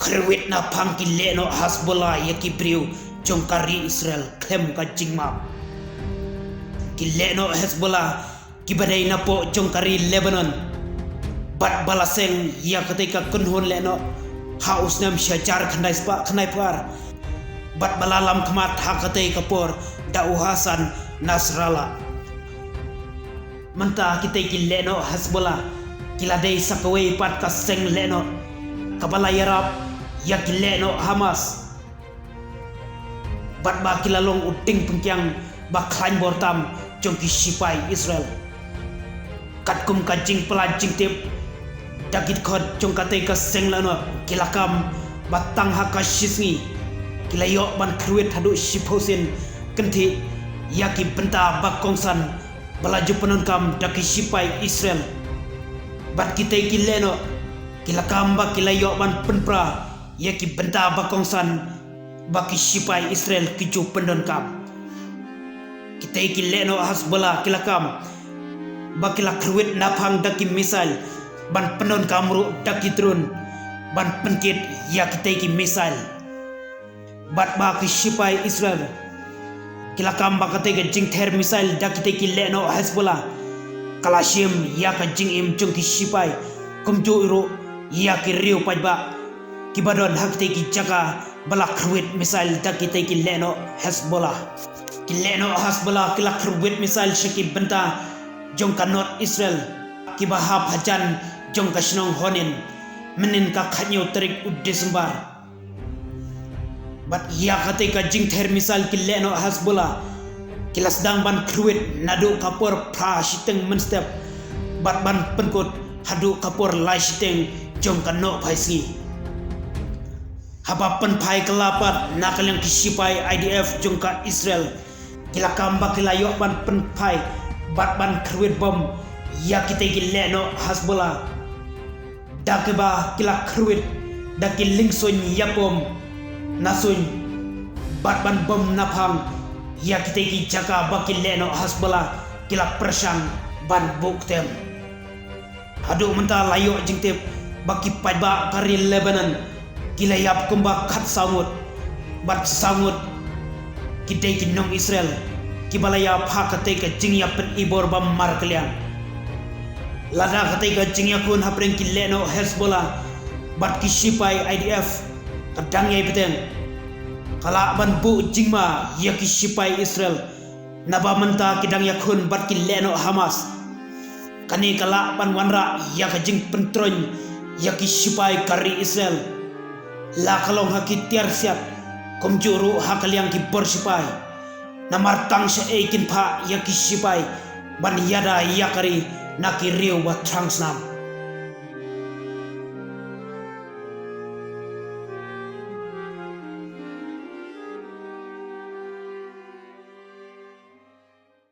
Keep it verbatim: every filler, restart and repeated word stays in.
Khrwit naphang ki lehnoh Hezbollah ïa ki briew jong ka ri Israel khlem ka jingmap. Ki lehnoh Hezbollah kiba dei napoh jong ka ri Lebanon, bad ba la seng ïa katei ka kynhun lehnoh ha u snem shihajar khyndai spah khyndai phew ar, bad ba la lam khmat ha katei ka por da u Hassan Nasrallah. Mynta kitei ki lehnoh Hezbollah ki la dei sa kawei pat ka seng lehnoh kaba la ïarap ïa ki lehnoh Hamas, bad ba ki la long u dieng pynkiang ba khlaiñ bor tam jong ki shipai Israel. Katkum ka jingpyllait jingtip da ki dkhot jong katei ka seng lehnoh, ki la kam ba tang ha ka shisngi ki la ïoh ban khrwit haduh shiphew sien kynthih ïa ki bynta ba kongsan ba la ju pyndonkam da ki shipai Israel. Bad kitei ki lehnoh ki la kam ba ki la ïoh ban pynpra ïa ki bynta ba kongsan ba ki shipai Israel ki ju pyndonkam. Kitei ki lehnoh Hezbollah ki la kam ba ki la khrwit naphang da ki missile, ban pyndonkam ruh da ki drone ban pynkit ïa kitei ki missile. Bad ba ki shipai Israel ki la kam ba katei ka jingther missile da kitei ki lehnoh Hezbollah ka la shim ïa ka jingim jong ki shipai, kumjuh ruh ïa ki riew paidbah kiba don ha kitei ki jaka ba la khrwit missile da kitei ki lehnoh Hezbollah. Ki lehnoh Hezbollah ki la khrwit missile sha ki bynta jong ka North Israel kiba hap hajan jong ka shnong Honin, mynnin ka khathynñiew tarik u December. Bad ïa katei ka jingther missile ki lehnoh Hezbollah ki la sdang ban khrwit naduh ka por phra shiteng mynstep, bad ban pynkut haduh ka por lai shiteng jong ka nohphai sngi. Haba pynphai kylla pat na ka liang ki shipai I D F jong ka Israel, ki la kam ba ki la ïoh ban pynphai bad ban khrwit bom ïa kitei ki lehnoh Hezbollah, da kaba ki la khrwit da ki liengsuiñ ïap bom na suiñ, bad ban bom naphang ïa kitei ki jaka ba ki lehnoh Hezbollah ki la pyrshang ban buh ktem. Haduh mynta la ïoh jingtip ba ki paidbah ka ri Lebanon ki la ïap kumba khatsaw ngut, bad saw ngut ki dei ki nong Israel kiba la ïap ha katei ka jingïap pynibor ba markylliang. Lada katei ka jingïakhun hapdeng ki lehnoh Hezbollah bad ki shipai I D F ka dang ïai bteng, ka lah ban buh jingma ïa ki shipai Israel, naba mynta ki dang ïakhun bad ki lehnoh Hamas. Kane ka lah ban wanrah ïa ka jingpyntroiñ ïa ki shipai ka ri Israel. La ka long ha ki tiar siat, kumjuh ruh ha ka liang ki bor shipai. Namar tang shaei kin phah ïa ki shipai ban ïada ïa ka ri na ki riew ba thrang snam.